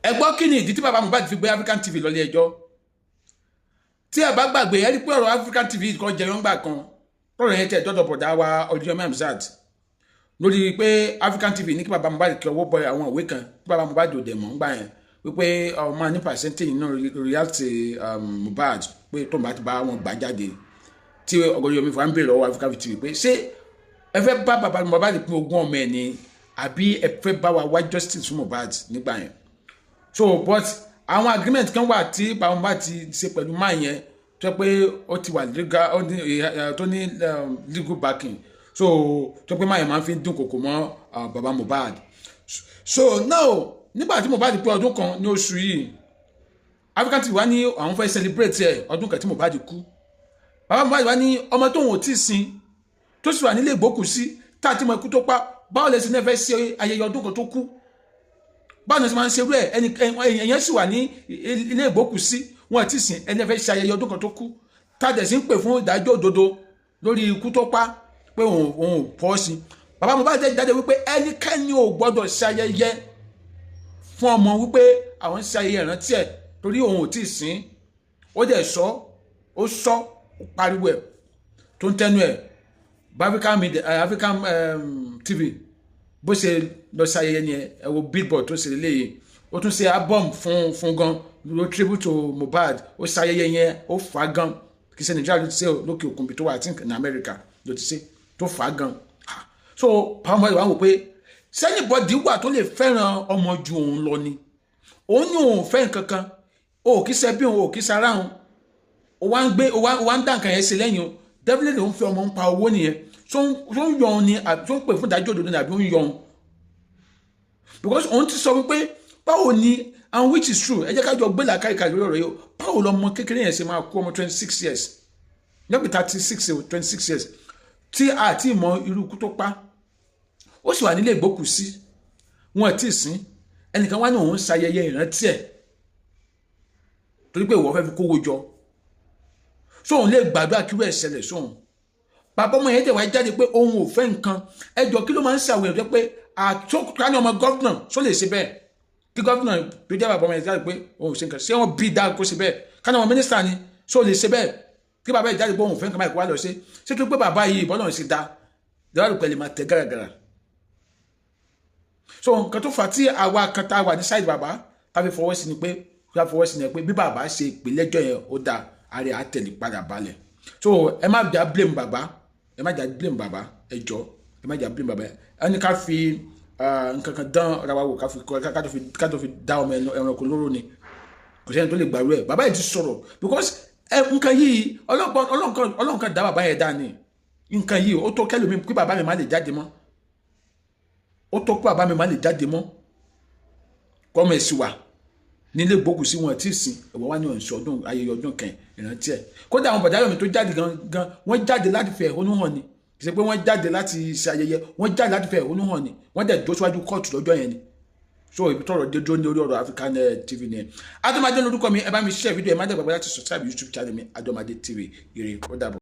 Ẹ gbọ́, kí ni ìdí tí bàbá Mohbad fi gbé African TV lọ ilé ẹjọ́? Tí ẹ bá gbàgbé, ẹ rí pé ọ̀rọ̀ African TV kan jẹyọ ńgbà kan, tọ̀rọ̀ yẹn tẹ̀ dọ́dọ̀ bọ̀dá wa Oríyọmí Hamzat, lórí pé African TV ní kí bàbá Mohbad kí ọwọ́ bọ àwọn ìwé kan tí bàbá Mohbad ò dẹ̀ mọ̀ ńgbà yẹn, wípé ọmọ ní percentage nínú royalty Mohbad, pé tó ń bá ti bá wọn gbà jáde, tí Oríyọmí fún wa ń bèèrè lọ́wọ́ African TV pé ṣé ẹ fẹ́ bá bàbá Mohbad pín ogún ọmọ ẹ̀ ni, àbí ẹ fẹ́ bá wa wá justice fún Mohbad nígbà yẹn? So, but àwọn agreement kan wà tí bàbá Mohbad ti ṣe pẹ̀lú máa yẹn, tó yẹ pé ó ti wà legal, ó ní tó ní legal backing, so tó pé máa yẹn máa fi ń dún kòkò mọ́ bàbá Mohbad. So now, nígbà tí Mohbad pé ọdún 1 ní oṣù yìí, African TV wá ní àwọn fẹ́ celebrate ẹ̀, ọdún 1 tí Mohbad kú. Bàbá Mohbad wá ní ọmọ tóun ò tí ì sin, tó sì wà nílé ìgbókùsí, tá a ti mọ ikú tó pa, báwo lè ṣe ní fẹ́ ṣe ayẹyẹ ọdún 1 tó kú? Báwo ni wọ́n ṣe máa ń ṣerú ẹ̀? Ẹni ẹ̀yẹn sì wà ní ilé ìgbókùsí, wọn ti sìn, ẹni fẹ́ ṣe ayẹyẹ ọdún 1 tó kú, tá a dẹ̀ sì ń pè fún ìdájọ́ òdodo lórí ikú tó pa, pé òun ò fọ́ sí. Bàbá Mohbad jáde wípé ẹnikẹ́ni ò gbọ́dọ̀ ṣe ayẹyẹ fún ọmọ, wípé àwọn ń ṣe ayẹyẹ ìrántí ẹ̀, torí òun ò tí ì sìn. Ó dẹ̀ sọ, ó sọ, ó pariwo ẹ̀ tó ń tẹnu ẹ̀ bá African media, African TV bó ṣe lọ sí ayẹyẹ ni. Ẹ wo billboard tó ṣe léyìí. Ó tún ṣe album fún gan ló tribute to Mohbad. Ó ṣe ayẹyẹ yẹn, ó fà á gan. Kì í ṣe Nàìjíríà ló ti ṣe o, lókè òkun bí tó wà, I think ní America ló ti ṣe, tó fà á gan. So pàmò ìwà wò pé ṣé anybody wà tó lè fẹ́ràn ọmọ ju òun lọ ni? Òun ní òun fẹ́ nǹkan kan, o kì í ṣe bí òun, ò kì í ṣe ara òun, o wá ń gbé, o wá ń dá nǹkan yẹn ṣe lẹ́yìn o. Definitely, òun fi ọmọ ń pa owó nìyẹn. Tó ń yọ òun ni, àbí tó ń pè fún ìdájọ́ òdodo ni, àbí ó ń yọ òun? Because òun ti sọ wípé báwo ni, and which is true, ẹ jẹ́ ká jọ gbé làákàyè lórí ọ̀rọ̀ yìí o, báwo lọmọ kékeré yẹn ṣe máa kú, ọmọ 26 years, not be 36 o, 26 years, tí a ti mọ irú ikú tó pa, ó sì wà nílé ìgbókùsí, wọn ò tí ì sin, ẹnìkan wá ní òun ń ṣayẹyẹ ìrántí ẹ̀ torí pé ìwọ fẹ́ fi kówó jọ? Sóun lè gbàdúrà kí irú ẹ̀ ṣẹlẹ̀ sóun? Bàbá ọmọ yẹn tẹ̀ wá jáde pé òun ò fẹ́ nǹkan. Ẹjọ́, kí ló máa ń ṣe àwọn èèyàn pé àtúntò ní ọmọ governor só lè ṣe bẹ́ẹ̀? Kí governor tó jẹ́ bàbá ọmọ yẹn jáde pé òun ò ṣe nǹkan, ṣé wọ́n bí dáa kó ṣe bẹ́ẹ̀? Ká ní ọmọ mínísítà ni, só lè ṣe bẹ́ẹ̀? Kí bàbá yẹn jáde pé òun ò fẹ́ nǹkan báyìí, kó wá lọ ṣe, ṣé tó pé bàbá yìí bọ́lá ń ṣe dá dáwọ́ pẹ̀lú máa tẹ gàràgàrà? So nǹkan tó fà tí àwa kan tá a wà ní side bàbá tá a fi fọwọ́ sí ni pé tá a fọwọ́ sí ni pé bí bàbá ṣe ìpìlẹ̀jọ́ yẹn, ó dáa, ààrẹ àtẹ̀lé padà balẹ̀. So ẹ má jà blame bàbá, ẹ má jà blame bàbá, ẹ jọ, ẹ má jà blame bàbá. Ẹ ní ká fi nǹkan kan dán ra wa wò, ká tó fi dá ọmọ ẹranko lóró ni. Kò sẹ́ni tó lè gbàrú ẹ̀. Bàbá yìí ti sọ̀rọ̀ because ẹ nǹkan yìí, Ọlọ́run kan dá bàbá yẹn dá ni. Nǹkan yìí, ó tó kẹ́lòmí kí bàbá mi má lè jáde mọ́, ó tó kí bàbá mi má lè jáde mọ́, kọ́mọ ẹ̀sìn wà nílé gbókùsí, wọn tí ì sìn, ẹ̀wọ̀n wá ní ọ̀sẹ̀ ọdún, ayẹyẹ ọdún kẹyìn ìrántí ẹ̀. Kódà àwọn bọ̀dá Yomi tó jáde gan gan, wọ́n jáde láti fi ẹ̀hónú hàn ni. Kì í ṣe pé wọ́n jáde láti ṣe ayẹyẹ, wọ́n jáde láti fi ẹ̀hónú hàn ni. Wọ́n dẹ̀ dó síwájú kóòtù lọ́jọ́ yẹn ni. So ibi tọ́rọ̀ dé dúró ní orí ọ̀rọ̀ African TV ni. Adọ́madé lórúkọ mi. Ẹ bá mi share fídíò, ẹ má dẹ̀ gbàgbé láti subscribe YouTube channel mi, Adọ́madé TV. Ire, ó dàbọ̀.